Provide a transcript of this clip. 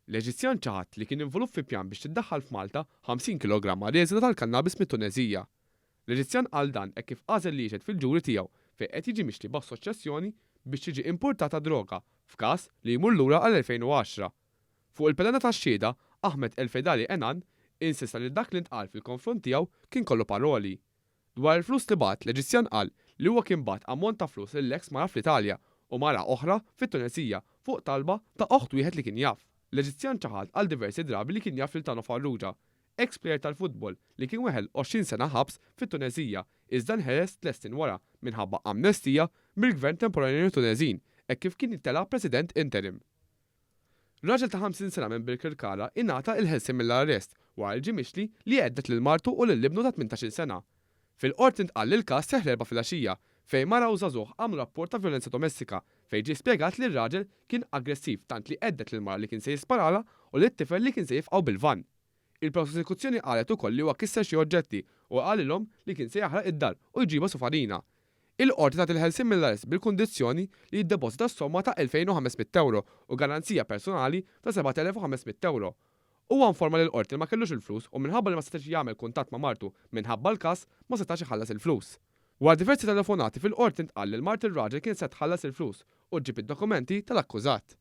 L-Eġizzjan ċaħad li kien involut fi pjan biex tiddaħħal f'Malta 50 kilogramma reżina tal-kannabis mit-Tuneżija. L-Eġizzjan qal dan hekk kif għażel li jixhed fil-ġuri tiegħu fejn qed jiġi mixli b'assoċjazzjoni biex tiġi impurtata droga f'każ li jmur lura għall-2010. Fuq il-pedana tax-xhieda, Ahmed El Fedali Enan insista li dak li ntqal fil-konfront tiegħu kien kollu paroli. Dwar il-flus li bagħat, l-Eġizzjan qal li huwa kien bagħat ammont ta' flus lill-eks mara fl-Italja u mara oħra fit-Tuneżija fuq talba ta' oħt wieħed li kien jaf. L-Eġizzjan ċaħad għal diversi drabi li kien jaf lil Tano Farrugia, eks plejer tal-futbol li kien weħel 20 sena ħabs fit-Tuneżija iżda nħeles tlett snin wara minħabba amnestija mill-Gvern temporanju Tuneżin hekk kif kien tela' President interim. Raġel ta' 50 sena minn Birkirkara ingħata il-ħelsien mill-arrest wara li ġie mixli li hedded lil martu u lil ibnu ta' 18-il sena. Fil-Qorti ntqal li l-każ seħħ l-Erbgħa filgħaxija fejn mara u żagħżugħ għamlu rapport ta' vjolenza domestika fejn ġie spjegat li r-raġel kien aggressiv tant li hedded lill-mara li kien se jisparalha u lit-tifel li kien se jifqgħu bil-vann. Il-prosekuzzjoni qalet ukoll li huwa kisser xi oġġetti u qalilhom li kien se jaħraq id-dar u jġibha su farina. Il-Qorti tat il-ħelsien mill-arrest bil-kundizzjoni li jiddepożita s-somma ta' 2,500 ewro u garanzija personali ta' 7,500 ewro. Huwa informa lill-Qorti li ma kellux il-flus u minħabba li ma setax jagħmel kuntatt ma' martu minħabba l-każ, ma setax iħallas il-flus. Wara diversi telefonati fil-Qorti ntqal li l-mart ir-raġel kienet se tħallas il-flus u ġġib id-dokumenti tal-akkużat.